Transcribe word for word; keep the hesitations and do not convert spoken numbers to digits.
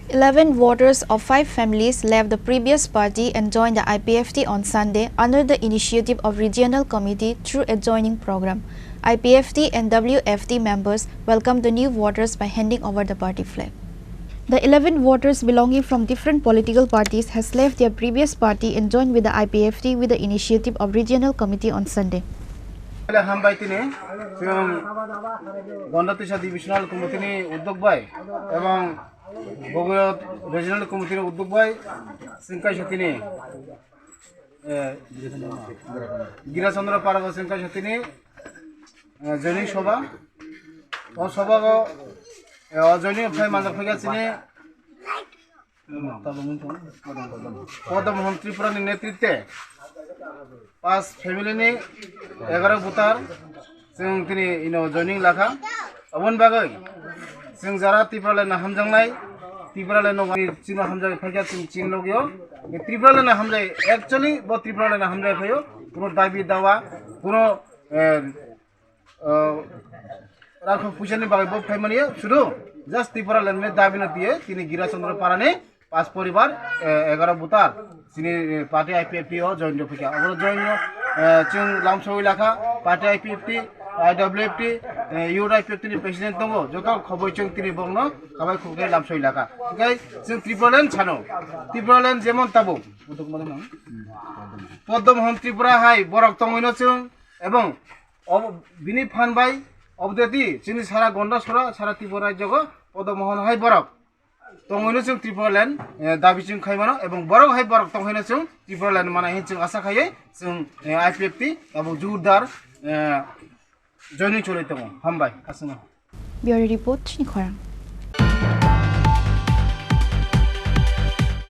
Eleven voters of five families left the previous party and joined the I P F T on Sunday under the initiative of Regional Committee through a joining program. I P F T and W F T members welcomed the new voters by handing over the party flag. The eleven voters belonging from different political parties has left their previous party and joined with the I P F T with the initiative of Regional Committee on Sunday. Hambai tini, chwng Gonda Tisa Divisional Committee ni uddog bai, ebong Bogorot Regional Committee ni uddog bai, chwng kaisa tini, eh, Girachandra Para chwng kaisa tini, eh, joining soba. O soba o, eh, o joining phai manjak phai chini, Podom Hon Tripura ni netritwe pas family ni egaro butar chwng tini ino joining lakha. Aboni bagwi chwng jara Tipraland no hamjaknai, Tipraland no chini hamjagwi phaikha chwng chini logio. Tipraland no hamjai, actually bo Tipraland no hamjai phaio, kuno dabi dawa, kuno, eh, uh, rakha puisa ni bagwi bo phaimani sudu just Tipraland ni dabi no diye tini Girachandra Para ni pas poribar, eh, egaro butar chini, eh, party I P F T o join rw phikha. Abo join no, eh, chwng lamsoi lakha party I P F T, I W F T, eh, youth I P F T ni president tongo, joto khoboi chwng tini bongno kabai khukhe lamsoi lakha. Hwnkhe chwng Tipraland sano, Tipraland jemon tabo Podom Hon Tripura hai borok tongwino chwng, ebong Ob-, bini phan bai obdeti chini sara Gonda sora, sara Tripura rajyogo Podom Hon hai borok tongwino chwng Tipraland, eh, dabi chwng khaimano, ebong borok hai borok tongwino chwng Tipraland manai hin chwng asa khaiwi chwng, eh, I P F T abo jurdar, eh, joining choli tongo. Hambai, aswkno. Bureau Report, Chini Khorang.